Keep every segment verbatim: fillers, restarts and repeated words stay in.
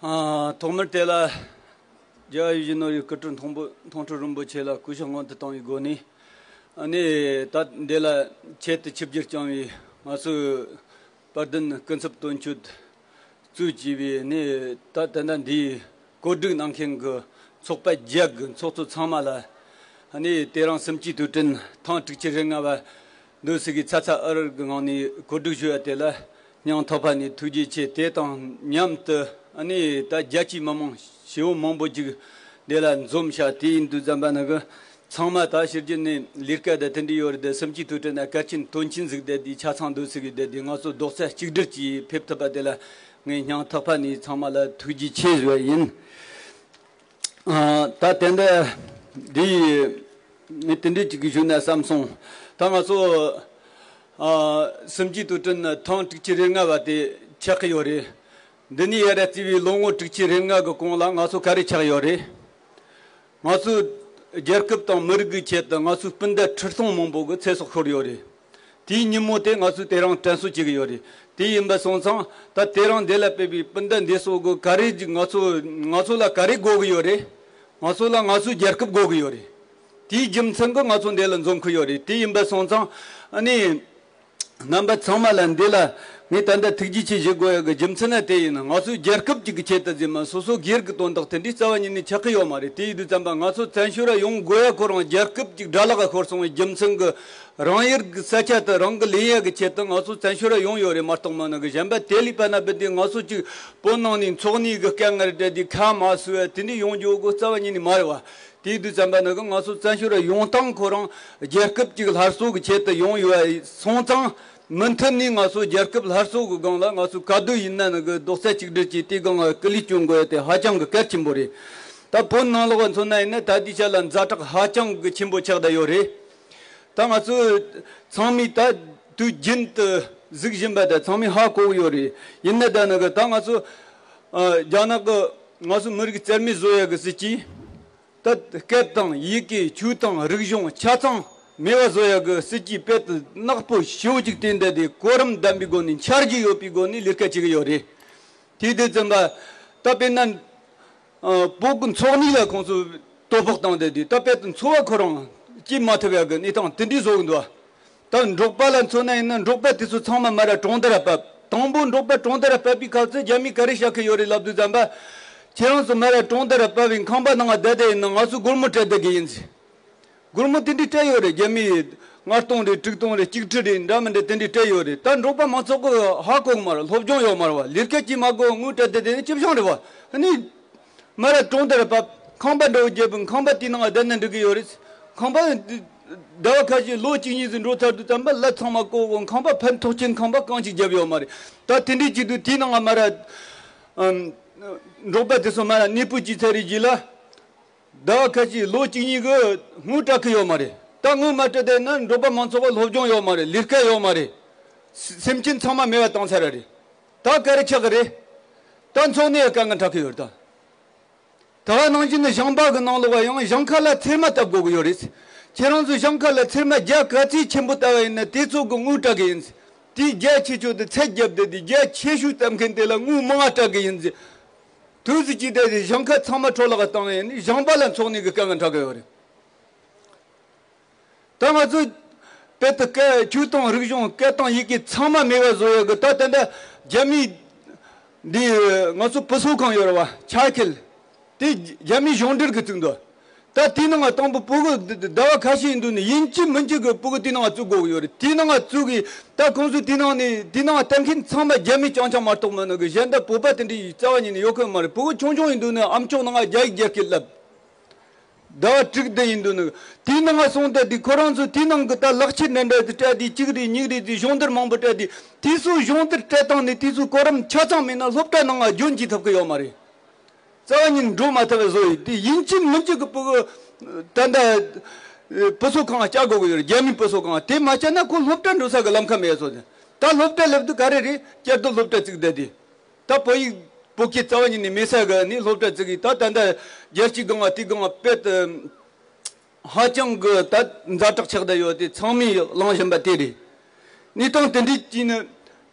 ཨ། ཐོག་མར་དེ་ལ་རྒྱལ་བ་ཡིད་བཞིན་ནོར་བུའི་སྐུ་དྲིན་མཐོང་པོ་མཐོང་གྲོལ་རིན་པོ་ཆེ་ལ་གུས་ཕྱག་སྔོན་དུ་བཏང་བའི་སྒོ་ནས། ཨ་ནི་ད་འདི་ལ་ཆེད་དུ་ཆིབས་བསྒྱུར་བསྐྱངས་པའི་ང་ཚོའི་དཔལ་ལྡན་སྐུ་ཚབ་དོན་གཅོད་གཙོས་བྱས་པའི་ནི་ད་ད་ལྟ་འདིའི་གོ་སྒྲིག་གནང་མཁན་གྱི་ཚོགས་པ་བརྒྱད་ཀྱི་ཚོགས་གཙོ་ཚང་མ་ལ། ཨ་ནི་དེ་རིང་སུམ་ཅུའི་དུས་དྲན་ཐེངས་དྲུག་ཅུ་རེ་ལྔ་བ་འདུག་སེ་གི་ཚ་ཚ་འུར་འུར་གྱི་ངང་ནས་གོ་སྒྲིག་ཞུ་བ་དེ་ལ་སྙིང་ཐག་པ་ནས་ཐུགས་རྗེ་ཆེ། དེ་དང་མཉམ་དུ་ཨ་ནི་ད་རྒྱལ་སྤྱིའི་མི་མང་ཞེ་པོ་མང་པོ་ཅིག་འདི་ལ་འཛོམས་ཤག་དེ་ཡིན་དུས་ཙམ་པ་ནི་གི་ཚང་མ་ད་ཕྱི་རྒྱལ་ནས་ལས་ཀ་དང་དེ་འདྲ་ཡོད་རེད་དེ། སུམ་ཅུའི་དུས་དྲན་ན་གལ་ཆེན་དོན་ཆེན་ཟིག་དེ་འདི་ཆ་ཚང་འདུག་སེ་གི་དེ་འདི་ང་ཚོ་རྡོག་རྩ་གཅིག་སྒྲིལ་གྱིས་ཕེབས་ཐུབ་པ་དེ་ལ་ངས་སྙིང་ཐག་པ་ནས་ཚང་མ་ལ་ཐུགས་རྗེ་ཆེ་ཞུ་བ་ཡིན། ཨ། ད་དེ་འདྲ་འདི་ངས་དེ་འདྲའི་ཅིག་གི་ཞུ་ན་བསམ་སོང་། ད་ང་ཚོ་ཨ། སུམ་ཅུའི་དུས་དྲན་ཐེངས་དྲུག་ཅུ་རེ་ལྔ་བ་དེ་ཆགས་ཀྱི་ཡོད་རེད། འདི་ནས་ཡར་རྩིས་པའི་ལོ་ངོ་དྲུག་ཅུ་རེ་ལྔ་གི་གོང་ལ་ང་ཚོ་ག་རེ་ཆགས་ཡོད་རེད། ང་ཚོའི་རྒྱལ་ཁབ་དང་མི་རིགས་ཀྱི་ཆེད་དུ་ང་ཚོའི་སྤུན་ཟླ་ཁྲི་སྟོང་མང་པོ་གི་ཚེ་སྲོག་ཤོར་ཡོད་རེད། དེའི་ཉིན་མོ་དེ་ང་ཚོས་དེ་རིང་དྲན་གསོ་བྱེད་ཀྱི་ཡོད་རེད། དེ་ཡིན་པ་སོང་ཙང་ད་དེ་རིང་འདི་ལ་ཕེབས་པའི་སྤུན་ཟླ་འདི་ཚོ་གི་ག་རེ་ཅིག་ང་ཚོ་ང་ཚོ་ལ་ག་རེ་དགོས་ཀྱི་ཡོད་རེད། ང་ཚོ་ལ་ང་ཚོའི་རྒྱལ་ཁབ་དགོས་ཀྱི་ཡོད་རེད། དེའི་རྒྱུ་མཚན་གྱིས་ང་ཚོ་འདི་ལ་འཛོམས་ཀྱི་ཡོད་རེད། དེ་ཡིན་པ་སོང་ཙང་ཨ་ནི། རྣམ་པ་ཚང་མ་ལ་འདི་ལ་ངས་ད་ལྟ་ཐུགས་རྗེ་ཆེ་ཞུ་དགོས་ཡག་གི་རྒྱུ་མཚན་ནི་དེ་ཡིན། ང་ཚོའི་རྒྱལ་ཁབ་ཅིག་གི་ཆེད་དུ་ཟེར་མ་སོ་སོ་སྒེར་གྱི་དོན་དག་དེ་འདྲའི་རྩ་བ་ཉིད་ནས་ཆགས་ཀྱི་ཡོད་མ་རེད། དེ་ཡིན་དུས་ཙམ་པ་ང་ཚོ་བཙན་བྱོལ་ར་ཡོང་དགོས་ཡག་ཁོ་རང་རྒྱལ་ཁབ་ཅིག་དགྲ་ལག་ཤོར་སོང་བའི་རྒྱུ་མཚན་གྱིས་རང་ཡུལ་གྱི་ས་ཆ་དེ་རང་གིས་ལེན་ཡག་གི་ཆེད་དུ་ང་ཚོ་བཙན་བྱོལ་ར་ཡོང་ཡོད་རེད་མ་གཏོགས་མིན་ནི་གི་གཞན་པ་དེ་ལས་པ་ན་བུ་དེ་ང་ཚོ་ཅིག་བོད་ནང་ནས་འཚོ་གནས་ཀྱི་དཀའ་ངལ་འཕྲད་དེ་ཁ་མ་གསོས་པ་དེ་འདྲའི་ཡོང་རྒྱུ་གི་རྩ་བ་ཉིད་ནས་མ་རེད་བ། དེའི་དུས་ཙམ་པ་ནི་གི་ང་ཚོ་བཙན་བྱོལ་ར་ཡོང་སྟངས་ཁོ་རང་རྒྱལ་ཁབ་ཅིག་སླར་གསོ་གི་ཆེད་དུ་ཡོང་ཡོད་སོང་ཙང་མུ་མཐུད་ནས་ང་ཚོ་རྒྱལ་ཁབ་སླར་གསོ་གི་སྒང་ལ་ང་ཚོ་ག་དུས་ཡིན་ན་ནི་གི་རྡོག་རྩ་གཅིག་སྒྲིལ་གྱིས་དེའི་སྒང་ལ་སྐུ་ལས་སྐྱོན་དགོས་ཡ་དེ་ཧ་ཅང་གི་གལ་ཆེན་པོ་རེད། ད་བོད་ནང་ལོགས་མཚོན་ན་ཡིན་ན་ད་ལྟའི་ཆ་ལ་ཛ་དྲག་ཧ་ཅང་གི་ཆེན་པོ་ཆགས་བསྡད་ཡོད་རེད། ད་ང་ཚོ་ཚང་མས་ད་དུས་རྒྱུན་དུ་གཟིགས་བཞིན་པ་དང་ཚང་མས་ཧ་གོ་གི་ཡོད་རེད། ཡིན་ན་ད་ནི་གི་ད་ང་ཚོ་ཨ་རྒྱ་ནག་གི་ང་ཚོ་མི་རིགས་རྩ་མེད་བཟོ་ཡ་གི་སྲིད་ཇུས། ད་སྐད་དང་ཡི་གེ་ཆོས་དང་རིག་གཞུང་ཆ་ཚང་མེད་པ་བཟོ་ཡ་གི་སྲིད་ཇུས་དཔེ་དེ་ནག་པོ་ཞེ་པོ་ཅིག་བསྟན་བསྡད་དེ་གོ་རིམ་ལྡན་པའི་སྒོ་ནས་འཆར་གཞི་ཡོད་པའི་སྒོ་ནས་ལས་ཀ་བྱེད་ཀྱི་ཡོད་རེད། དེ་དུས་ཙམ་པ་ད་དཔེར་ན་ཨ་བོད་ཀྱི་འཚོ་གནས་ལ་ཁོང་ཚོས་དོ་ཕོག་བཏང་བསྡད་དེ་ད་དཔེ་དེ་འཚོ་བ་ཁོ་རང་སྐྱེལ་མ་ཐུབ་ཡ་གི་གནས་སྟངས་དེ་འདྲའི་བཟོ་གི་འདུག་ད་འབྲོག་པ་ལ་མཚོན་ན་ཡིན་ན་འབྲོག་པ་དེ་ཚོ་ཚང་མ་མར་གྲོང་རྡལ་ལ་བབས། དང་པོ་འབྲོག་པ་གྲོང་རྡལ་ལ་བབས་པའི་སྐབས་སུ་རྒྱ་མིས་ག་རེ་བཤད་ཀྱི་ཡོད་རེད་ལབ་དུས་ཙམ་པ། ཁྱེད་རང་ཚོ་མར་གྲོང་རྡལ་ལ་བབས་པའི་ཁང་པ་ནང་བསྡད་བསྡད་ཡིན་ན་ང་ཚོས་སྒོར་མོ་སྤྲད་བསྡད་ཀྱི་ཡིན་ཟེར། སྒོར་མོ་དེ་འདྲའི་སྤྲད་ཡོད་རེད། རྒྱ་མིས་ལྔ་སྟོང་རེད་དྲུག་སྟོང་རེད་གཅིག་ཁྲི་རེད་འདྲ་མི་འདྲ་དེ་འདྲའི་སྤྲད་ཡོད་རེད། ད་འབྲོག་པ་མང་ཚོགས་ཀྱིས་ཧ་གོ་གི་མ་རེད། སློབ་སྦྱོང་ཡོད་མ་རེད་བ། ལས་ཀ་བྱེད་མ་དགོས་དངུལ་སྤྲད་བསྡད་དེ་ནི་ཅི་བྱུང་རེད་བ། ཨ་ནི། མར་གྲོང་རྡལ་བབས། ཁང་པ་འདྲ་བོ་བརྒྱབ། ཁང་པ་དེའི་ནང་བསྡད་ན་འགྲིག་གི་ཡོད་རེད། ཁང་པ་ཟླ་བ་ཁ་ཤས་ལོ་གཅིག་གཉིས་ཙམ་འགྲོ་ཚར་དུས་ཙམ་པ་ལ་ཚང་མ་བཀོག་གོ། ཁང་པ་ཕན་ཐོགས་ཅན་ཁང་པ་རྐང་གཅིག་བརྒྱབ་ཡོད་མ་རེད། ད་དེ་འདྲའི་བྱེད་དུས་དེའི་ནང་མར་ཨམ་འབྲོག་པ་དེ་ཚོ་མར་གནས་སྤོས་བྱས་ཚར་རེད་རྗེས་ལ་ཟླ་བ་ཁ་ཤས་ལོ་གཅིག་གཉིས་གི་དངུལ་སྤྲད་གི་ཡོད་མ་རེད། ད་དངུལ་མ་སྤྲད་དེ་ན་འབྲོག་པ་མང་ཚོགས་ལ་སློབ་སྦྱོང་ཡོད་མ་རེད། ལས་ཀ་ཡོད་མ་རེད། སེམས་ཅན་ཚང་མ་མེད་པ་བཏང་ཚར་ར་རེད། ད་ག་རེ་ཆགས་གི་རེད། ད་འཚོ་གནས་ཀྱི་དཀའ་ངལ་འཕྲད་གི་ཡོད་རེད་ད། ད་ག་ནང་བཞིན་ནི་ཞིང་པ་གི་ནང་ལོགས་ཡང་ཞིང་ཁ་ལ་ཚེར་མ་བཏབ་དགོས་ཀྱི་ཡོད་རེད། ཁྱེད་རང་ཚོ་ཞིང་ཁ་ལ་ཚེར་མ་རྒྱ་ག་ཚད་ཆེན་པོ་བཏབ་པ་ཡིན་ན་དེ་ཚོ་གི་དངུལ་སྤྲད་གི་ཡིན། དེའི་རྒྱ་ཆེ་ཤོས་དེ་ཚད་བརྒྱབ་བསྡད་དེ་རྒྱ་ཆེ་ཤོས་བཏབ་མཁན་དེ་ལ་དངུལ་མང་བ་སྤྲད་གི་ཡིན། དུས་སུ་ཅི་བསྡད་དེ་ཞིང་ཁ་ཚང་མ་འཕྲོ་བརླག་བཏང་ཡིན་ནི་ཞིང་པ་ལ་འཚོ་གནས་ཀྱི་དཀའ་ངལ་འཕྲད་གི་ཡོད་རེད། ད་ང་ཚོ་དཔེ་དེ་སྐད་ཆོས་དང་རིག་གཞུང་སྐད་དང་ཡི་གེ་ཚང་མ་མེད་པ་བཟོ་ཡག་གི་ད་ད་ལྟ་རྒྱ་མིའི་འདི་ང་ཚོ་བུ་གསོ་ཁང་ཡོད་རེད་བ། ཆ་ཁེལ་དེ་རྒྱ་མིའི་གཞུང་འབྲེལ་གི་བཙུགས་འདུག་ད་དེའི་ནང་ང་དང་པོ་ཕྲུ་གུ་ཟླ་བ་ཁ་ཤས་ཡིན་དུས་ནས་ཡིན་གཅིག་མིན་གཅིག་གི་ཕྲུ་གུ་དེའི་ནང་ང་བཙུགས་དགོས་ཀྱི་ཡོད་རེད། དེའི་ནང་ང་བཙུགས་གི་ད་ཁོང་ཚོས་དེའི་ནང་ནས་དེའི་ནང་ང་གཏན་འཁེལ་ཚང་མ་རྒྱ་མི་རྐྱང་རྐྱང་མ་གཏོགས་མིན་ནོ་གི་གཞན་དག་བོད་པ་དེ་འདྲའི་རྩ་བ་ཉིད་ནས་ཡོད་ཁུལ་མ་རེད། ཕྲུ་གུ་ཆུང་ཆུང་ཡིན་དུས་ནས་ཨམ་ཅོག་ནང་ང་རྒྱ་ཡིག་རྒྱ་སྐད་བསླབ། ཟླ་བ་དྲུག་བདུན་ཡིན་དུས་ནི་དེའི་ནང་ང་སོང་སྟེ་དེ་ཁོ་རང་ཚོ་དེའི་ནང་གི་ད་ལག་ཁྱེར་འདྲ་འདྲ་དེ་སྤྲད་དེ་གཅིག་རེད་གཉིས་རེད་དེ་སྦྱོང་བརྡར་མང་པོ་སྤྲད་དེ་དེ་ཚོ་སྦྱོང་བརྡར་སྤྲད་སྟངས་ནི་དེ་ཚོ་གོ་རིམ་ཆ་ཚང་མེད་ན་སློབ་གྲྭ་ནང་ང་རྒྱུན་གཅིག་ཐུབ་ཀྱི་ཡོད་མ་རེད། རྩ་བ་ཉིད་འགྲོ་མ་ཐུབ་པ་བཟོ་ཡི་དེ་ཡིན་གཅིག་མིན་གཅིག་གི་ཕྲུ་གུ་ད་ལྟ་བུ་གསོ་ཁང་བཅའ་དགོས་ཀྱི་ཡོད་རེད། རྒྱ་མིའི་བུ་གསོ་ཁང་དེ་མ་བཅའ་ན་ཁོ་སློབ་གྲྭ་འགྲོ་ས་གི་ལམ་ཁ་མེད་བཟོ་དེ་ད་སློབ་གྲྭ་སླེབས་དུས་ག་རེ་རེད་བསྐྱར་དུ་སློབ་གྲྭ་བཙུགས་བསྡད་དེ། ད་བོད་ཡིག་བོད་སྐད་རྩ་བ་ཉིད་ནས་མེད་ས་གི་ནི་སློབ་གྲྭ་བཙུགས་ཡིན། ད་ད་ལྟ་རྒྱལ་སྤྱིའི་སྒང་ང་དེའི་སྒང་ང་དཔེ་དེ་ཧ་ཅང་གི་ད་ཛ་དྲག་ཆགས་བསྡད་ཡོད་དེ་ཚང་མས་གླེང་བཞིན་པ་དེ་རེད། གནས་སྟངས་དེ་འདྲའི་ཅིག་ནི་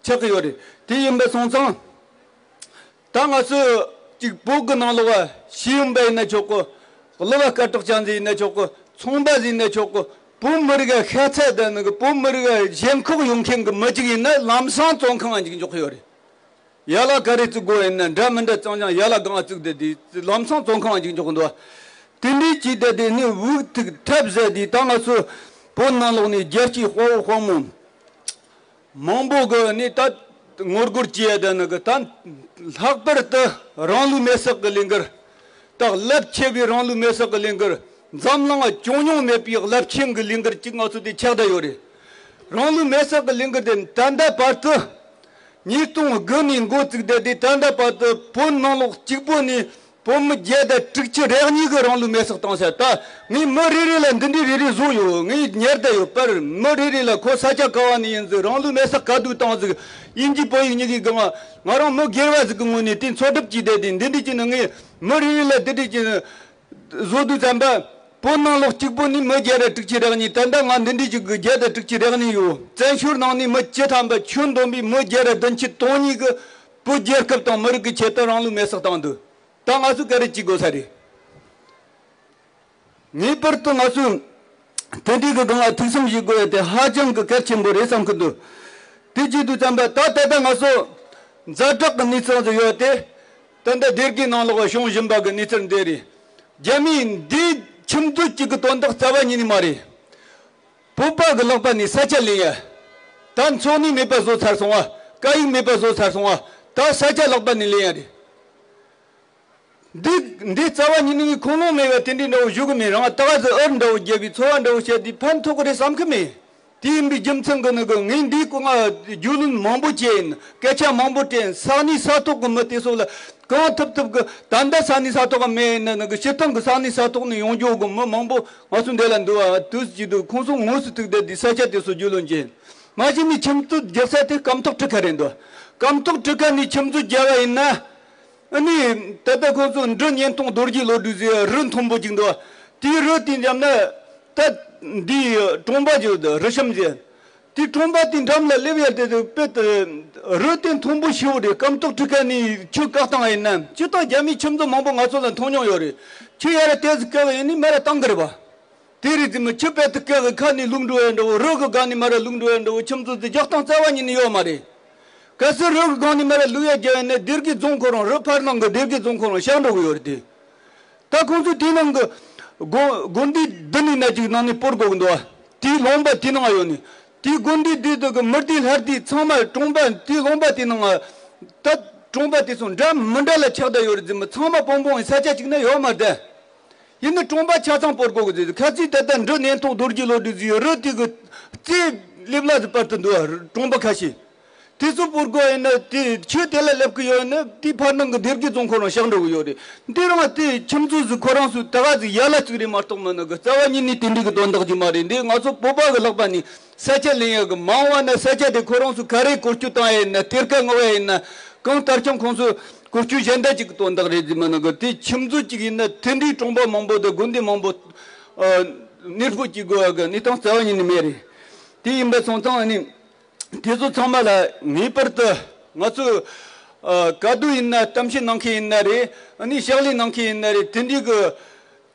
ཆགས་ཀྱི་ཡོད་རེད། དེ་ཡིན་པ་སོང་ཙང་། ད་ང་ཚོས་ཅིག་བོད་ཀྱི་ནང་ལོགས་ཤེས་ཡོན་པ་ཡིན་ན་ཆོག་གི། གླུ་བ་སྐད་གྲགས་ཅན་ཟིག་ཡིན་ན་ཆོག་གི། ཚོང་པ་ཟིག་ཡིན་ན་ཆོག་གི། བོད་མི་རིགས་ཤ་ཚ་ལྡན་ནི་གི་བོད་མི་རིགས་ཞེན་ཁོག་ཡོད་མཁན་གྱི་མི་གཅིག་ཡིན་ན་ལམ་སང་བཙོན་ཁང་ང་འཇུག་འཇོག་གི་ཡོད་རེད། ཡ་ལ་ག་རེ་བཙུགས་དགོས་ཡིན་ན་འདྲ་མི་འདྲ་ཙང་ཙང་ཡ་ལ་གང་བཙུགས་བསྡད་དེ་ལམ་སང་བཙོན་ཁང་ང་འཇུག་འཇོག་གི་འདུག། དེ་འདྲའི་ཅིག་བསྡད་དེ་ནི་འུག་ཐུག་ཐབས་ཟད་དེ་ད་ང་ཚོ་བོད་ནང་ལོགས་ནས་རྒྱལ་གཅེས་དཔའ་བོ་དཔའ་མོ། མང་པོ་གི་ནི་ད་ངོ་རྒོལ་བྱས་ཡ་ད་ནི་གི་ད་ལྷག་པར་དུ་རང་ལུས་མེར་སྲེག་གི་ལས་འགུལ། ད་རླབས་ཆེ་བའི་རང་ལུས་མེར་སྲེག་གི་ལས་འགུལ། འཛམ་གླིང་ང་བྱུང་མྱོང་མེད་པའི་རླབས་ཆེན་གྱི་ལས་འགུལ་ཅིག་ང་ཚོ་དེ་ཆགས་བསྡད་ཡོད་རེད། རང་ལུས་མེར་སྲེག་གི་ལས་འགུལ་དེ་ད་ལྟ་བར་དུ་ཉིས་སྟོང་དགུ་ནས་འགོ་བཙུགས་བསྡད་དེ་ད་ལྟ་བར་དུ་བོད་ནང་ལོགས་གཅིག་པོ་ནས་བོད་མི་བརྒྱ་དང་དྲུག་ཅུ་རེ་གཉིས་ཀྱིས་རང་ལུས་མེར་སྲེག་བཏང་ཟེར། ད་ངས་མི་རེ་རེ་ལ་འདི་འདྲའི་རེ་རེ་བཟོ་ཡོད། ངས་ཉར་བསྡད་ཡོད་པར་མི་རེ་རེ་ལ་ཁོ་ས་ཆ་ག་བ་ནས་ཡིན་ཟིག་རང་ལུས་མེར་སྲེག་ག་དུས་བཏང་ཟིག་དབྱིན་ཇི་བོད་ཡིག་གཉིས་ཀྱི་སྒང་ང་རང་མི་སྒེར་བ་ཟིག་གི་ངོས་ནས་དེ་འཚོལ་སྒྲུབ་བྱས་བསྡད་དེ་འདི་འདྲའི་ཅིག་ནི་ངས་མི་རེ་རེ་ལ་འདི་འདྲའི་ཅིག་བཟོ་དུས་ཙམ་པ། བོད་ནང་ལོགས་གཅིག་པོ་ནས་མི་བརྒྱ་དང་དྲུག་ཅུ་རེ་གཉིས། ད་ལྟ་ང་འདི་འདྲའི་ཅིག་གི་བརྒྱ་དང་དྲུག་ཅུ་རེ་གཉིས་ཡོད། བཙན་བྱོལ་ནང་ནས་མི་བཅུ་ཐམ་པ་ཁྱོན་བསྡོམས་པའི་མི་བརྒྱ་དང་བདུན་ཅུ་དོན་གཉིས་ཀྱིས་བོད་རྒྱལ་ཁབ་དང་མི་རིགས་ཀྱི་ཆེད་དུ་རང་ལུས་མེར་སྲེག་བཏང་འདུག། ད་ང་ཚོས་ག་རེ་བྱེད་དགོས་ས་རེད། ངེས་པར་དུ་ང་ཚོས་དེ་འདྲའི་གི་སྒང་ལ་ཐུགས་བསམ་བཞེས་དགོས་ཡ་དེ་ཧ་ཅང་གི་གལ་ཆེན་པོ་རེད་བསམ་གི་འདུག། དེ་བྱེད་དུས་ཙམ་པ་ད་ད་ལྟ་ང་ཚོ་ཛ་དྲག་གི་གནས་ཚུལ་ཟིག་ཡོད་དེ། ད་ལྟ་སྡེ་དགེ་ནང་ལོགས་བྱུང་བཞིན་པ་གི་གནས་ཚུལ་འདི་རེད། རྒྱ་མིས་འདིའི་ཁྱིམ་མཛོད་ཅིག་གི་དོན་དག་རྩ་བ་ཉིད་ནས་མ་རེད། བོད་པ་གི་ལག་པ་ནས་ས་ཆ་ལེན་ཡ། ད་འཚོ་གནས་མེད་པ་བཟོ་ཚར་སོང་བ། སྐད་ཡིག་མེད་པ་བཟོ་ཚར་སོང་བ། ད་ས་ཆ་ལག་པ་ནས་ལེན་ཡ་རེད། འདི་འདི་རྩ་བ་ཉིད་ནས་ཁུངས་ལུང་མེད་པ་དེ་འདྲའི་འདྲ་བོ་ཞུ་གི་མེད། རང་ད་ག་ཟེ་ཨར་འདྲ་བོ་རྒྱབ་པའི་ཚོ་བ་འདྲ་བོ་བཤད་དུས་ཕན་ཐོགས་གི་རེད་བསམ་གི་མེད། དེ་ཡིན་པའི་རྒྱུ་མཚན་གི་ནི་གི་ངས་འདིའི་སྐོར་ང་རྒྱུས་ལོན་མང་པོ་བྱས་ཡིན། སྐད་ཆ་མང་པོ་དྲན། ས་གནས་ས་ཐོག་གི་མི་དེ་ཚོ་ལ་གང་ཐུབ་ཐུབ་གི་ད་ལྟ་ས་གནས་ས་ཐོག་གི་མེད་ཡིན་ན་ནི་གི་སྤྱིར་བཏང་གི་ས་གནས་ས་ཐོག་ནས་ཡོང་རྒྱུ་གི་མི་མང་པོ་ང་ཚོ་འདི་ལ་འདུག་ཨ། དུས་ཀྱི་དུས་ཁོང་ཚོ་དངོས་སུ་ཐུག་བསྡད་དུས་ས་ཆ་དེ་ཚོ་རྒྱུས་ལོན་བྱས་ཡིན། མ་གཞི་ནས་ཁྱིམ་མཛོད་རྒྱག་ས་དེ་སྐམ་ཐོག་གྲུ་ཁ་རེད་འདུག། སྐམ་ཐོག་གྲུ་ཁ་ནས་ཁྱིམ་མཛོད་རྒྱག་པ་ཡིན་ན། ཨ་ནི་ད་ལྟ་ཁོང་ཚོ་འབྲི་བརྙན་ཐུང་རྡོ་རྗེ་བློ་གྲོས་ཟེར་རི་མཐོན་པོ་ཅིག་འདུག། དེའི་རི་དེ་འཇམ་ན་ད་འདི་གྲོང་པ་ཅིག་འདུག། རི་ཤམ་ཟེར། དེ་གྲོང་པ་དེ་འགྲམ་ལ་སླེབས་ཡ་དེ་དེ་དཔེ་དེ་རི་དེ་མཐོན་པོ་ཞེ་པོ་རེད། སྐམ་ཐོག་གྲུ་ཁ་ནས་ཆུ་བཀག་བཏང་ཡིན་ན་སྤྱིར་བཏང་རྒྱ་མིའི་ཁྱིམ་མཛོད་མང་པོ་ང་ཚོ་ལ་མཐོང་མྱོང་ཡོད་རེད། ཆུ་ཡར་ར་ཏོག་ཙམ་བཀག་ཡིན་ནི་མར་ར་བཏང་གི་རེད་པ། དེ་རེད་དེ་མི་ཆུ་དཔེ་དེ་སྐད་གི་ཁ་ནས་བླུགས་འགྲོ་ཡ་འདྲ་བོ་རི་གི་སྒང་ནས་མར་ར་བླུགས་འགྲོ་ཡ་འདྲ་བོ་ཁྱིམ་མཛོད་དེ་རྒྱག་སྟངས་རྩ་བ་ཉིད་ནས་ཡོད་མ་རེད། གལ་སྲིད་རི་གི་སྒང་ནས་མར་ར་བླུགས་ཡ་རྒྱག་ཡ་ན་སྡེ་དགེ་རྫོང་ཁོ་རང་རི་ཕར་ནང་གི་སྡེ་དགེ་རྫོང་ཁོ་རང་བཤིག་འགྲོ་གི་ཡོད་རེད་དེ། ད་ཁོང་ཚོས་དེའི་ནང་གི་དགོན་དགོན་སྡེ་བདུན་ནས་ན་གཅིག་ནང་ནས་སྤོར་དགོས་གི་འདུག་བ། དེའི་ལུང་པ་དེའི་ནང་ཡོད་ནི། དེའི་དགོན་སྡེ་དེའི་དག་གི་མི་སྡེ་ལྷ་སྡེ་ཚང་མ་གྲོང་པ་དེའི་ལུང་པ་དེའི་ནང་ད་གྲོང་པ་དེ་ཚོ་འདྲ་མི་འདྲ་ལ་ཆགས་བསྡད་ཡོད་རེད་ཟེར་མི་ཚང་མ་སྤུངས་སྤུངས་ཡིན་ས་ཆ་གཅིག་ན་ཡོད་མ་རེད། ཡིན་ནི་གྲོང་པ་ཆ་ཚང་སྤོར་དགོས་གི་ཟེར། ཁ་ཚིག་ད་ལྟ་འབྲི་བརྙན་ཐུང་རྡོ་རྗེ་བློ་གྲོས་ཟེར་རི་དེ་གི་རྩེ་ལེབ་ལ་ཟེར་བར་དུ་འདུག་བ། གྲོང་པ་ཁ་ཤས་དེ་ཚོ་སྤོར་དགོས་ཡིན་ན་དེ་ཆུ་དེ་ལ་སླེབས་གི་ཡོད་ན་དེ་ཕར་ནང་གི་སྡེ་དགེ་རྫོང་ཁོ་རང་བཤིག་འགྲོ་གི་ཡོད་རེད། འདི་རང་དེ་ཁྱིམ་མཛོད་ཟིག་ཁོ་རང་ཚོའི་ད་ག་ཟིག་ཡ་ལ་ཅིག་རེད་མ་གཏོགས་མིན་ནི་གི་རྩ་བ་ཉིད་ནས་དེ་འདྲའི་གི་དོན་དག་ཅིག་མ་རེད། འདི་ང་ཚོ་བོད་པ་གི་ལག་པ་ནས་ས་ཆ་ལེན་ཡ་གི་མང་བ་ན་ས་ཆ་དེ་ཁོ་རང་ཚོ་ག་རེ་བཀོལ་སྤྱོད་བཏང་ཡ་ཡིན་ན་གཏེར་ཁ་བསྔོག་ཡ་ཡིན་ན་གང་ལྟར་ཀྱང་ཁོང་ཚོ་བཀོལ་སྤྱོད་གཞན་དག་ཅིག་གི་དོན་དག་རེད་ཟེར་མིན་ནི་གི། དེ་ཁྱིམ་མཛོད་ཅིག་ཡིན་ན་དེ་འདྲའི་གྲོང་པ་མང་པོ་དང་དགོན་སྡེ་མང་པོ་ཨ་གནས་སྤོ་བྱེད་དགོས་ཡ་གི་གནས་སྟངས་རྩ་བ་ཉིད་ནས་མེད་རེད། དེ་ཡིན་པ་སོང་ཙང་ཨ་ནི་དེ་ཚོ་ཚང་མ་ལ་ངེས་པར་དུ་ང་ཚོས་ཨ་ག་དུས་ཡིན་ན་གཏམ་བཤད་གནང་མཁན་ཡིན་ན་རེད། ཨ་ནི་ཕྱག་ལས་གནང་མཁན་ཡིན་ན་རེད། དེ་འདྲའི་གི་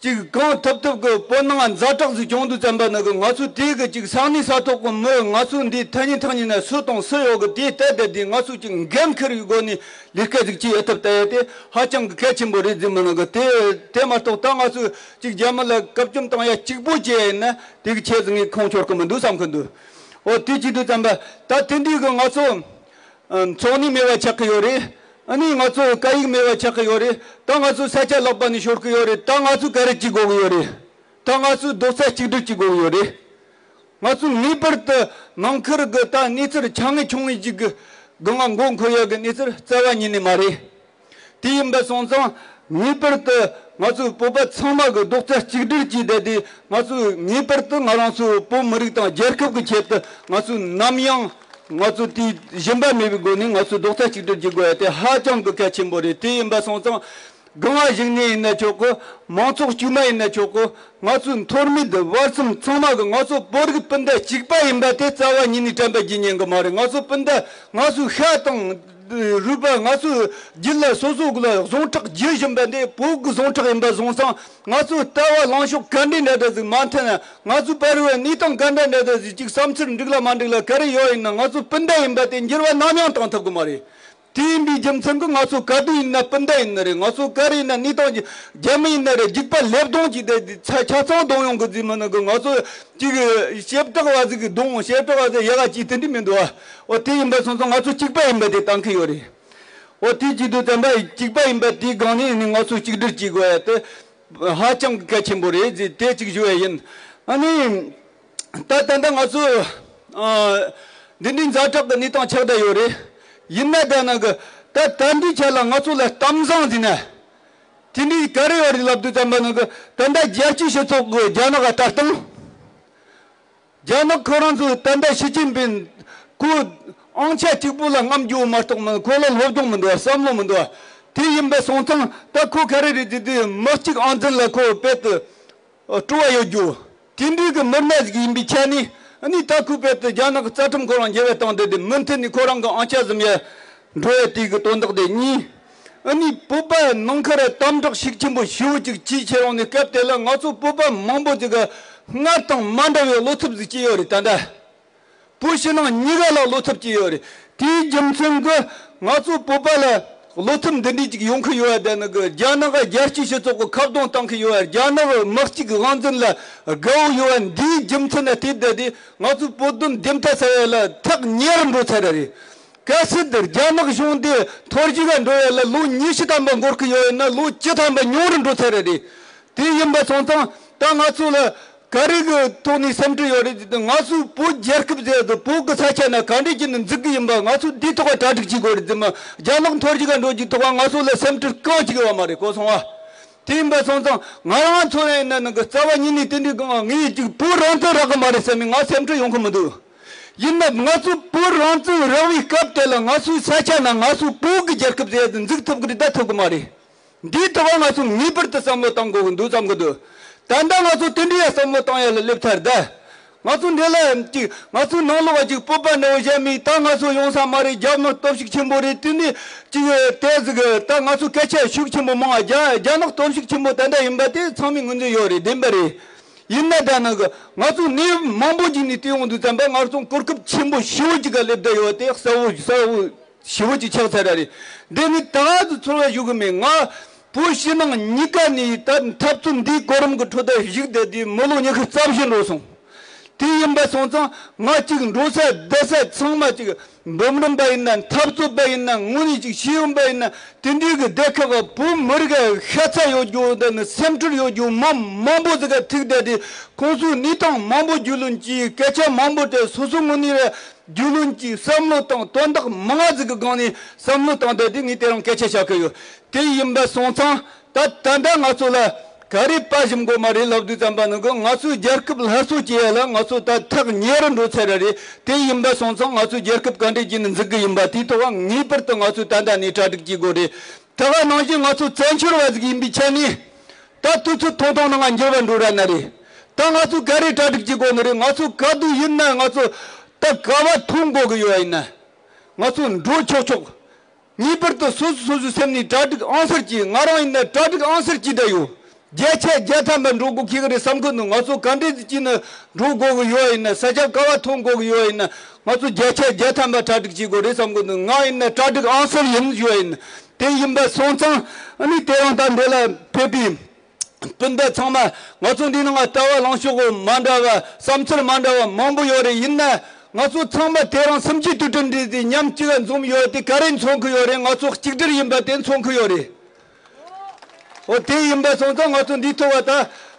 ཅིག་གང་ཐུབ་ཐུབ་ཀྱི་བོད་ནང་ཛ་དྲག་ཟིག་བྱུང་དུས་ཙམ་པ་ནི་གི་ང་ཚོ་དེ་གི་ཅིག་ས་གནས་ས་ཐོག་གི་མི་ང་ཚོ་འདི་ཐ་སྙད་ཐ་སྙད་ན་སུ་དང་སུ་ཡོད་གི་དེ་ལྟ་བསྡད་དེ་ང་ཚོ་ཅིག་འགན་འཁུར་བའི་སྒོ་ནས་ལས་ཀ་ཟིག་ཅིག་ཡེད་ཐབས་ལྟ་ཡ་དེ་ཧ་ཅང་གི་གལ་ཆེན་པོ་རེད་ཟེར་མི་ནང་གི། དེ་དེ་མ་གཏོགས་ད་ང་ཚོ་ཅིག་རྒྱ་མི་ལ་བཀག་སྐྱོམ་བཏང་ཡ་གཅིག་པོ་བྱས་ཡིན་ན་དེ་གི་ཆེད་ཟིག་ངས་ཁུངས་འཁྱོལ་གི་མི་འདུག་བསམ་གི་འདུག། འོ་དེ་བྱེད་དུས་ཙམ་པ་ད་དེ་འདྲའི་གི་ང་ཚོ། ཨ་འཚོ་གནས་མེད་པ་ཆགས་ཀྱི་ཡོད་རེད། ཨ་ནི་ང་ཚོ་སྐད་ཡིག་མེད་པ་ཆགས་ཀྱི་ཡོད་རེད། ད་ང་ཚོ་ས་ཆ་ལག་པ་ནས་ཤོར་གྱི་ཡོད་རེད། ད་ང་ཚོ་ག་རེ་བྱེད་དགོས་ཀྱི་ཡོད་རེད། ད་ང་ཚོ་རྡོག་རྩ་གཅིག་སྒྲིལ་བྱེད་དགོས་ཀྱི་ཡོད་རེད། ང་ཚོ་ངེས་པར་དུ་ནང་ཁུལ་གྱི་ད་གནས་ཚུལ་ཆ་ངེས་ཆུང་ངེས་ཅིག་གི་སྒང་ང་མགོ་འཁོར་ཡག་གི་གནས་ཚུལ་རྩ་བ་ཉིད་ནས་མ་རེད། དེ་ཡིན་པ་སོང་ཙང་ངེས་པར་དུ་ང་ཚོ་བོད་པ་ཚང་མ་གི་རྡོག་རྩ་གཅིག་སྒྲིལ་གྱིས་བསྡད་དེ་ང་ཚོས་ངེས་པར་དུ་ང་རང་ཚོ་བོད་མི་རིགས་དང་རྒྱལ་ཁབ་ཀྱི་ཆེད་དུ་ང་ཚོས་ནམ་ཡང་ང་ཚོ་དེའི་ཞུམ་པ་མེད་པའི་སྒོ་ནས་ང་ཚོས་རྡོག་རྩ་གཅིག་སྒྲིལ་བྱེད་དགོས་ཡ་དེ་ཧ་ཅང་གི་གལ་ཆེན་པོ་རེད། དེ་ཡིན་པ་སོང་ཙང་ སྒང་བ་ཞིག་ནས་ཡིན་ན་ཆོག་གི། མང་ཚོགས་དཀྱུས་མ་ཡིན་ན་ཆོག་གི། ང་ཚོའི་མཐོ་དམན་བར་གསུམ་ཚང་མ་གི་ང་ཚོ་བོད་རིགས་སྤུན་ཟླ་གཅིག་པ་ཡིན་པ་དེ་རྩ་བ་ཉིད་ནས་དྲན་པ་བརྗེད་ཉན་གི་མ་རེད། ང་ཚོ་སྤུན་ཟླ་ང་ཚོའི་ཤ་དང་རུས་པ། ང་ཚོའི་རྒྱུད་ལ་སོ་སོ་གི་ལ་ཟུངས་ཁྲག་རྒྱུ་བཞིན་པ་འདི་བོད་ཀྱི་ཟུངས་ཁྲག་ཡིན་པ་སོང་ཙང་། ང་ཚོའི་ལྟ་བ་ལངས་ཕྱོགས་ག་འདྲའི་འདྲ་འདྲ་ཟིག་མ་མཐུན་ན། ང་ཚོའི་བར་བའི་གནས་སྟངས་ག་འདྲ་འདྲ་འདྲ་ཟིག་ཅིག་བསམ་ཚུལ་འགྲིག་ལ་མ་འགྲིག་ལ་ག་རེ་ཡོད་ཡིན་ན། ང་ཚོ་སྤུན་ཟླ་ཡིན་པ་དེ་འགྱུར་བ་ནམ་ཡང་བཏང་ཐུབ་གི་མ་རེད། དེ་ཡིན་པའི་རྒྱུ་མཚན་གྱིས་ང་ཚོ་ག་དུས་ཡིན་ན་སྤུན་ཟླ་ཡིན་ནི་རེད། ང་ཚོ་ག་རེ་ཡིན་ན་གནས་སྟངས་ཀྱི་རྒྱ་མི་ཡིན་ན་རེད། རྒྱུག་པ་ལེབ་གདོང་གྱིས་དེ་ཆ་ཆ་ཚང་གདོང་ཡོང་གི་ཟིག་མིན་ནི་གི། ང་ཚོ་ཅིག་ཞེབ་བྲག་བ་ཟིག་གི་གདོང་། ཞེབ་བྲག་བ་ཟིག་ཡ་ག་ཅིག་དེ་འདྲ་མི་འདུག་ཨ། འོ་དེ་ཡིན་པ་སོང་ཙང་ང་ཚོ་གཅིག་པ་ཡིན་པ་དེ་བཏང་གི་ཡོད་རེད། འོ་དེ་བྱེད་དུས་ཙམ་པ་གཅིག་པ་ཡིན་པ་དེའི་སྒང་ནས་ནི་ང་ཚོ་གཅིག་སྒྲིལ་བྱེད་དགོས་ཡ་དེ་ཧ་ཅང་གི་གལ་ཆེན་པོ་རེད་ཟེར་དེ་གཅིག་ཞུ་ཡ་ཡིན། ཨ་ནི། ད་ད་ལྟ་ང་ཚོ་ཨ་འདི་འདྲའི་ཛ་དྲག་གི་གནས་སྟངས་ཆགས་བསྡད་ཡོད་རེད། ཡིན་ན་ད་ནང་གི་ད་ད་འདིའི་ཆ་ལ་ང་ཚོ་ལ་གཏམ་བཟང་ཟིན་ན། དེ་འདྲའི་ག་རེ་ཡོད་རེད་ལབ་དུས་ཙམ་པ་ནང་གི་ད་ལྟ་རྒྱལ་སྤྱིའི་སྤྱི་ཚོགས་ཀྱི་རྒྱ་ནག་ལ་ལྟ་སྟངས། རྒྱ་ནག་ཁོ་རང་ཚོ་ད་ལྟ་ཞི་ཅིན་ཕིན་ཁོ་ཨང་ཆ་གཅིག་པུ་ལ་རྔམ་རྒྱུ་མ་གཏོགས་མིན། ཁོ་ལ་སློབ་སྦྱོང་མི་འདུག་བསམ་བློ་མི་འདུག་དེ་ཡིན་པ་སོང་ཙང་ད་ཁོ་ག་རེ་རེད་དེ་དུས་མི་གཅིག་ཨང་འཛིན་ལ་ཁོ་དཔེ་དུ་སྤྲོ་བ་ཡོད་རྒྱུ། དེ་འདྲའི་གི་མི་སྣ་ཞིག་ཡིན་པའི་ཆ་ནས་ཨ་ནི་ད་ཁོའི་དཔེ་དུ་རྒྱ་ནག་གི་རྩ་ཁྲིམས་ཁོ་རང་འགྱུར་བ་བཏང་བསྡད་དེ་མུ་མཐུད་ནས་ཁོ་རང་གི་ཨང་ཆ་ཟིན་ཡ་འགྲོ་ཡ་དེ་གི་དོན་དག་དེ་གཉིས། ཨ་ནི་བོད་པ་ནང་ཁུལ་དམ་དྲག་ཤུགས་ཆེན་པོ་ཞེ་པོ་ཅིག་ཅིག་བྱེད་རུང་ནས་སྐབས་དེ་ལ་ང་ཚོ་བོད་པ་མང་པོ་ཅིག་གི་སྔར་དང་མ་འདྲ་བའི་བློ་འཚབ་ཟིག་སྐྱེས་ཡོད་རེད། ད་ལྟ་བོད་ཕྱི་ནང་གཉིས་ཀ་ལ་བློ་འཚབ་སྐྱེས་ཡོད་རེད། དེའི་རྒྱུ་མཚན་གྱིས་ང་ཚོ་བོད་པ་ལ་བློ་འཚབ་འདི་འདྲའི་ཅིག་ཡོང་གི་ཡོད་པ་དེ་ནི་གི་རྒྱ་ནག་རྒྱལ་སྤྱིའི་སྤྱི་ཚོགས་ཀྱི་ཁ་གདོང་བཏང་གི་ཡོད་པ། རྒྱ་ནག་དམག་སྤྱི་གི་དབང་འཛིན་ལ་དགའ་བོ་ཡོད་པ་འདིའི་རྒྱུ་མཚན་ལ་བལྟས་བསྡད་དེ་ང་ཚོའི་བོད་དོན་བདེན་མཐའ་གསལ་བ་ལ་ཐག་ཉེ་རུ་འགྲོ་ཚར་བ་རེད། གལ་སྲིད་རྒྱ་ནག་གཞུང་འདི་འཐོར་ཞིག་ག་འགྲོ་ཡ་ལ་ལོ་ཉི་ཤུ་ཐམ་པ་འགོར་གི་ཡོད་ཡིན་ན་ལོ་བཅུ་ཐམ་པ་ཉུང་རུ་འགྲོ་ཚར་བ་རེད། དེ་ཡིན་པ་སོང་ཙང་ད་ང་ཚོ་ལ་ག་རེ་གི་ཐོག་ནས་སེམས་ཁྲལ་ཡོད་རེད་ཟེར་དུས། ང་ཚོའི་བོད་རྒྱལ་ཁབ་ཟེར་དུས་བོད་ཀྱི་ས་ཆ་ན་ག་འདྲས་ཀྱི་ནི་འཛུགས་གི་ཡིན་པ། ང་ཚོ་འདིའི་ཐོག་ག་གྲ་སྒྲིག་བྱེད་དགོས་རེད་ཟེར་མ། རྒྱ་ནག་འཐོར་ཞིག་ག་འགྲོ་རྒྱུའི་ཐོག་ག་ང་ཚོ་ལ་སེམས་ཁྲལ་གང་ཅིག་ཡོད་མ་རེད། གོ་སོང་བ། དེ་ཡིན་པ་སོང་ཙང་ང་རང་ཚོ་ཡིན་ན་ནང་གི་རྩ་བ་ཉིད་ནས་དེ་འདྲའི་གང་ངས་ཅིག་བོད་རང་བཙན་རག་གི་མ་རེད་བསམ་མི་ང་སེམས་ཁྲལ་ཡོང་གི་མི་འདུག་ཡིན་ན་ང་ཚོ་བོད་རང་བཙན་རག་པའི་སྐབས་དེ་ལ་ང་ཚོའི་ས་ཆ་ན་ང་ཚོའི་བོད་ཀྱི་རྒྱལ་ཁབ་ཟེར་ཡ་དེ་འཛུགས་ཐུབ་ཀྱི་རེད་ད་ཐུབ་ཀྱི་མ་རེད། འདིའི་ཐོག་ང་ཚོ་ངེས་པར་དུ་བསམ་བློ་བཏང་དགོས་ཀྱི་འདུག་བསམ་གྱི་འདུག་ད་ལྟ་ང་ཚོ་དེ་འདྲའི་ཡ་བསམ་བློ་བཏང་ཡ་ལ་སླེབས་ཚར་ད། ང་ཚོ་འདི་ལ་ཅིག་ང་ཚོའི་ནང་ལོགས་ཅིག་སྤོབས་པ་འདྲ་བོ་བཞག་མི་ད་ང་ཚོ་ཡོང་ས་མ་རེད། རྒྱ་ནག་སྟོབས་ཤུགས་ཆེན་པོ་རེད། དེ་ནི་ཅིག་དེ་ཟིག་ད་ང་ཚོ་སྐད་ཆ་ཤུགས་ཆེན་པོ་མང་བ། རྒྱ་རྒྱ་ནག་སྟོབས་ཤུགས་ཆེན་པོ་ད་ལྟ་ཡིན་པ་དེ་ཚང་མས་ངོས་འཛིན་ཡོད་རེད། བདེན་པ་རེད། ཡིན་ན་ད་ནང་གི་ང་ཚོ་ནས་མང་པོ་ཅིག་ནས་བལྟས་ཡོང་དུས་ཙམ་པ་ང་ཚོ་གོ་སྐབས་ཆེན་པོ་ཞེ་པོ་ཅིག་ག་སླེབས་བསྡད་ཡོད་དེ་གསལ་བོ་གསལ་བོ་ཞེ་པོ་ཅིག་ཆགས་ཚར་ར་རེད། འདི་ནི་ད་ག་ཚོད་ཚོར་བ་ཞུ་གི་མེད། ང་བོད་ཕྱི་ནང་གཉིས་ཀ་ནས་ད་འཐབ་རྩོད་འདིའི་གོ་རིམ་གྱི་ཁྲོད་དུ་བཞུགས་བསྡད་དུས་མི་ལོ་ཉི་ཤུ་རྩ་བཞི་འགྲོ་སོང་། དེ་ཡིན་པ་སོང་ཙང་ང་གཅིག་འགྲོ་ས་བསྡད་ས་ཚང་མ་གཅིག་འབུམ་རམས་པ་ཡིན་ན་འཐབ་རྩོད་པ་ཡིན་ན་དངོས་གནས་གཅིག་ཤེས་ཡོན་པ་ཡིན་ན་དེ་འདྲའི་གི་སྡེ་ཁག་གི་བོད་མི་རིགས་ཤ་ཚ་ཡོད་རྒྱུ་དེ་ནི་སེམས་ཁྲལ་ཡོད་རྒྱུ་མི་མང་པོ་ཟིག་ག་ཐུག་བསྡད་དེ་ཁོང་ཚོའི་གནས་སྟངས་མང་པོ་རྒྱུས་ལོན་གྱིས་སྐད་ཆ་མང་པོ་དེ་སོ་སོ་ངོས་ནས་ར་རྒྱུས་ལོན་གྱིས་བསམ་བློ་བཏང་། དོན་དག་མང་ང་ཟིག་གི་སྒང་ནས་བསམ་བློ་བཏང་བསྡད་དེ་ངས་དེ་རིང་སྐད་ཆ་བཤད་གི་ཡོད། དེ་ཡིན་པ་སོང་ཙང་ད་ད་ལྟ་ང་ཚོ་ལ་ག་རེ་དཔའ་ཞུམ་དགོས་མ་རེད་ལབ་དུས་ཙམ་པ་ནང་གི་ང་ཚོའི་རྒྱལ་ཁབ་སླར་གསོ་བྱེད་ཡ་ལ་ང་ཚོ་ད་ཐག་ཉེ་རུ་འགྲོ་ཚར་ར་རེད། དེ་ཡིན་པ་སོང་ཙང་ང་ཚོའི་རྒྱལ་ཁབ་ག་འདྲས་ཀྱིས་ནི་འཛུགས་གི་ཡིན་པ་དེའི་ཐོག་ངེས་པར་དུ་ང་ཚོས་ད་ལྟ་ནས་གྲ་སྒྲིག་བྱེད་དགོས་རེད། ད་ག་ནང་བཞིན་ང་ཚོ་བཙན་བྱོལ་བ་ཟིག་ཡིན་པའི་ཆ་ནས་ད་དུས་ཚོད་ཐུང་ཐུང་ནང་ང་འགྱུར་བ་འགྲོ་ར་ན་རེད། ད་ང་ཚོས་ག་རེ་གྲ་སྒྲིག་བྱེད་དགོས་ནི་རེད། ང་ཚོ་ག་དུས་ཡིན་ན་ང་ཚོ་ད་ག་བ་ཐོན་དགོས་གི་ཡོད་ཡིན་ན་ང་ཚོ་འགྲོ་ཆོག་ཆོག་ངེས་པར་དུ་སོ་སོ་སོ་སོའི་སེམས་ནས་གྲ་སྒྲིག་ཨང་གསར་གྱིས། ང་རང་ཡིན་ན་གྲ་སྒྲིག་ཨང་གསར་གྱིས་བསྡད་ཡོད། བརྒྱ་ཆ་བརྒྱ་ཐམ་པ་འགྲོ་དགོས་ཀྱི་རེད་བསམ་གི་འདུག་ང་ཚོ་ག་འདྲས་ཀྱིས་ནི་འགྲོ་དགོས་གི་ཡོད་ཡིན་ན། ས་ཆ་ག་བ་ཐོན་དགོས་གི་ཡོད་ཡིན་ན། ང་ཚོ་བརྒྱ་ཆ་བརྒྱ་ཐམ་པ་གྲ་སྒྲིག་བྱེད་དགོས་རེད་བསམ་གི་འདུག་ང་ཡིན་ན་གྲ་སྒྲིག་ཨང་གསར་ཡིན་ཡོད་ཡིན། དེ་ཡིན་པ་སོང་ཙང་ཨ་ནི་དེ་རིང་ད་འདི་ལ་ཕེབས་པའི་སྤུན་ཟླ་ཚང་མ། ང་ཚོ་འདི་ནང་ལྟ་བ་ལངས་ཕྱོགས་མ་འདྲ་བ། བསམ་ཚུལ་མ་འདྲ་བ་མང་པོ་ཡོད་རེད། ཡིན་ན་ང་ཚོ་ཚང་མ་དེ་རིང་སུམ་ཅུ་དུས་དྲན་འདི་དེ་མཉམ་གཅིག་འཛོམས་ཡོད་དེ་ག་རེ་མཚོན་གི་ཡོད་རེད། ང་ཚོ་གཅིག་སྒྲིལ་ཡིན་པ་དེ་མཚོན་གི་ཡོད་རེད། འོ་དེ་ཡིན་པ་སོང་ཙང་ང་ཚོ་འདིའི་ཐོག་བ་ད་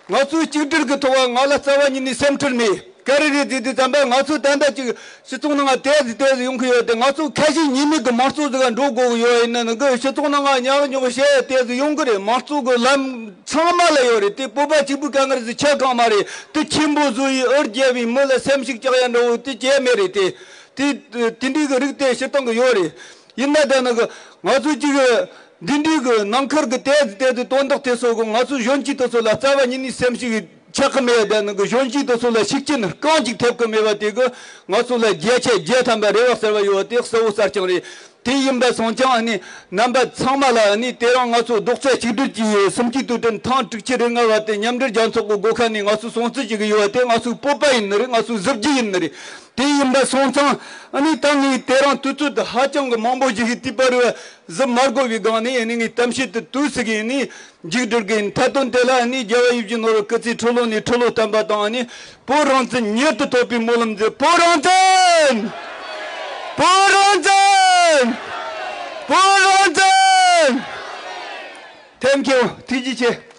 ང་ཚོའི་གཅིག་སྒྲིལ་གི་ཐོག་བ་ང་ལ་རྩ་བ་ཉིད་ནས་སེམས་ཁྲལ་མེད། ག་རེ་རེད་དེ་དེ་ཙམ་པ་ང་ཚོ་ད་ལྟ་ཅིག་སྤྱི་ཚོགས་ནང་ང་དེ་ཟིག་དེ་ཟིག་ཡོང་གི་ཡོད་དེ། ང་ཚོ་ཁ་ཞེ་གཉིས་མེད་གི་དམངས་གཙོ་ཟིག་ག་འགྲོ་དགོས་གི་ཡོད་ཡིན་ན་ནི་གི་སྤྱི་ཚོགས་ནང་ང་ཉག་ཉོག་བཤད་དེ་ཟིག་ཡོང་གི་རེད། དམངས་གཙོ་གི་ལམ་ཚང་མ་ལ་ཡོད་རེད། དེ་བོད་པ་གཅིག་པུའི་དཀའ་ངལ་ཟིག་ཆགས་གང་མ་རེད། དེ་ཆེན་པོ་བཟོ་ཡི་ཨུ་རྒྱལ་བའི་མི་ལ་སེམས་ཤུགས་བཅག་ཡ་འདྲ་བོ་དེ་བྱས་མེད་རེད། དེ་དེ་དེ་འདྲའི་གི་རིགས་དེ་སྤྱིར་བཏང་གི་ཡོད་རེད། ཡིན་ན་ད་ནི་གི་ང་ཚོ་གཅིག་གི་ འདི་འདྲའི་གི་ནང་ཁུལ་གི་ཏོག་ཙམ་ཏོག་ཙམ་དོན་དག་དེ་ཚོ་གི་ང་ཚོ་གཞོན་སྐྱེས་དེ་ཚོ་ལ་རྩ་བ་ཉིད་ནས་སེམས་ཤུགས་ཆག་གི་མེད་པ་དེ་ནི་གི་གཞོན་སྐྱེས་དེ་ཚོ་ལ་ཤུགས་རྐྱེན་རྐང་གཅིག་ཐེབས་གི་མེད་པ་དེ་གི་ང་ཚོ་ལ་བརྒྱ་ཆ་བརྒྱ་ཐམ་པ་རེ་བ་གསར་བ་ཡོད་པ་དེ་གསལ་བོ་གསལ་རྐྱང་རེད། དེ་ཡིན་པ་སོང་ཙང་ཨ་ནི་རྣམ་པ་ཚང་མ་ལ་ཨ་ནི་དེ་རིང་ང་ཚོ་རྡོག་རྩ་གཅིག་སྒྲིལ་གྱིས་སུམ་ཅུ་དུས་དྲན་ཐེངས་དྲུག་ཅུ་རེ་ལྔ་བ་དེ་མཉམ་འབྲེལ་རྒྱལ་ཚོགས་ཀྱི་སྒོ་ཁ་ནས་ང་ཚོ་སྲུང་བརྩི་བྱེད་ཀྱི་ཡོད་པ་དེ་ང་ཚོའི་སྤོབས་པ་ཡིན་ནི་རེད། ང་ཚོའི་གཟི་བརྗིད་ཡིན་ནི་རེད། དེ་ཡིན་པ་སོང་ཙང་ཨ་ནི་ད་ངས་དེ་རིང་དུས་ཚོད་ཧ་ཅང་གི་མང་པོ་ཞིག་གི་དུས་བར་བ་གཟིམ་མ་དགོས་པའི་སྒང་ནས་ཨ་ནི་ངས་གཏམ་བཤད་དེ་དུས་སུ་གི་ཨ་ནི་མཇུག་སྒྲིལ་གི་ཡིན། མཐའ་དོན་དེ་ལ་ཨ་ནི་རྒྱལ་བ་ཡིད་བཞིན་ནོར་བུ་སྐུ་ཚེ་ཁྲི་ལོ་ནས་ཁྲི་ལོ་བརྟན་པ་དང་ཨ་ནི་བོད་རང་བཙན་མྱུར་དུ་ཐོབ་པའི་སྨོན་ལམ་མཛད། བོད་རང་བཙན། བོད་རང་བཙན། བོད་རང་བཙན། ཐེངས་མཁས་པོ་ཐུགས་རྗེ་ཆེ།